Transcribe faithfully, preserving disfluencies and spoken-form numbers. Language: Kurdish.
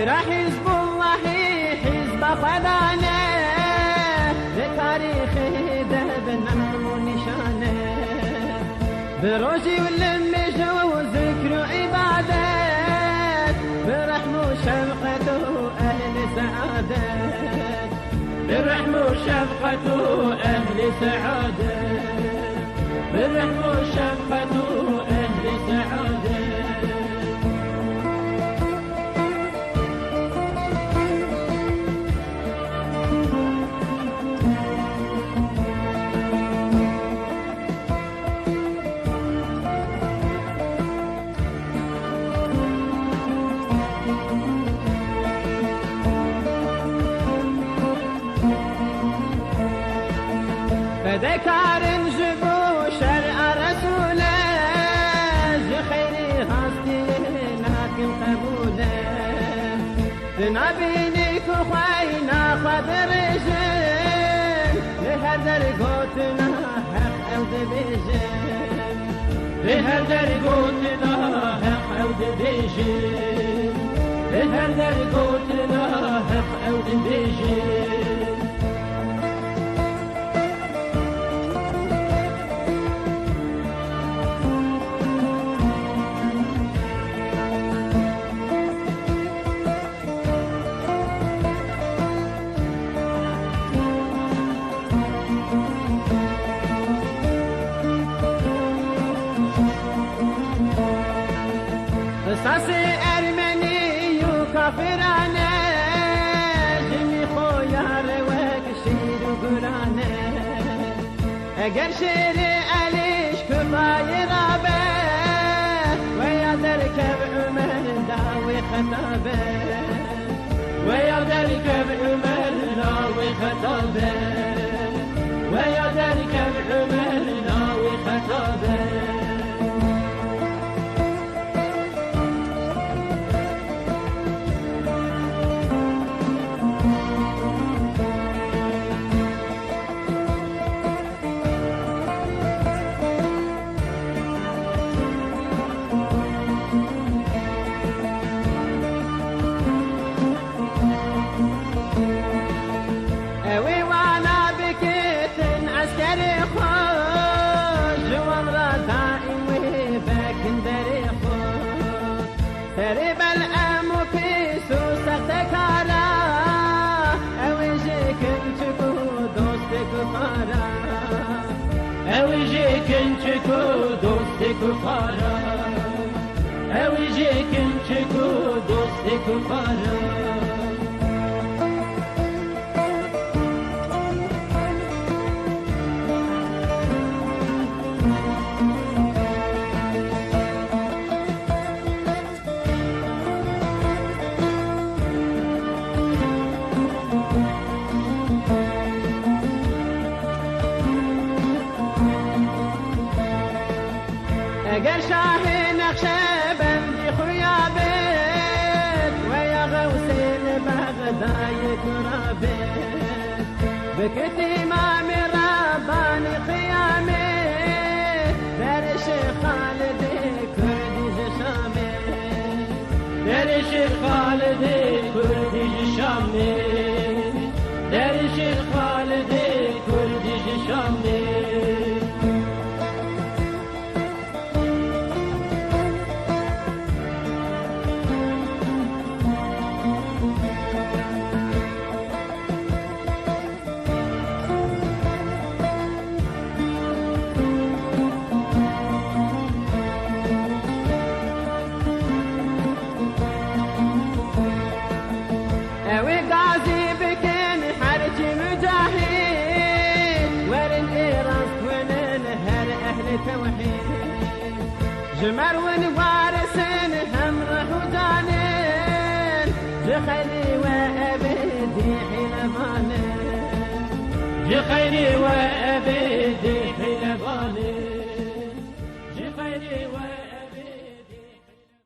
Ra Hizbullahî hizba xwe dane, li tarîxê de bi nam û nîşan e. Bi rojî û li mêj û zikr û îbadet, bi rehm û şefqet û ehlî seadet. Bi rehm û şefqet û ehlî seadet. Bi rehm û şefqet û ehlî seadet. Fedekarên ji bo şer'a Resûle, ji xeyrî rastiyê nakin qebûle. Di nabînî ku xweyna xwe dirêjin, li her der gotina heq ew dibêjin. Li her der gotina heq ew dibêjin. Li her der gotina heq ew dibêjin. Qisasê ermenî û kafirane, ji mîxoya re wek şîr û gurane. Eger şêrê Elî ji kufayê rabe, weya derkev Umer dawê xeta be. Weya derkev Umer dawê xeta be. Weya derkev Umer dawê xeta be. Ew ê wana bikitin eskerê xwe, ji wan re daîm wê vekin derê xwe. Serê Bel'em û pîs û sextekara, ew ê jêkin çik û dostê kufara. Ew ê jêkin çik û dostê kufara. Ew ê jêkin çik û dostê kufara. Eger şahê Neqşebendî xuya bêt, weya Xewsê li Bexdayê kura bêt. Bikit Îmamê Rebbanî qiyamê, derişê Xalidê Kurdî ji Şamê. Derişê Xalidê Kurdî ji Şamê. Derişê Xalidê Kurdî ji Şamê. Ew ê gazî bikin her çi mucahîd, werin ê rast winin her ehlê tewhîd. Ji Merwin warisin hem ruh û canin, ji xeyrî we ebedî hîlevanin. Ji xeyrî we ebedî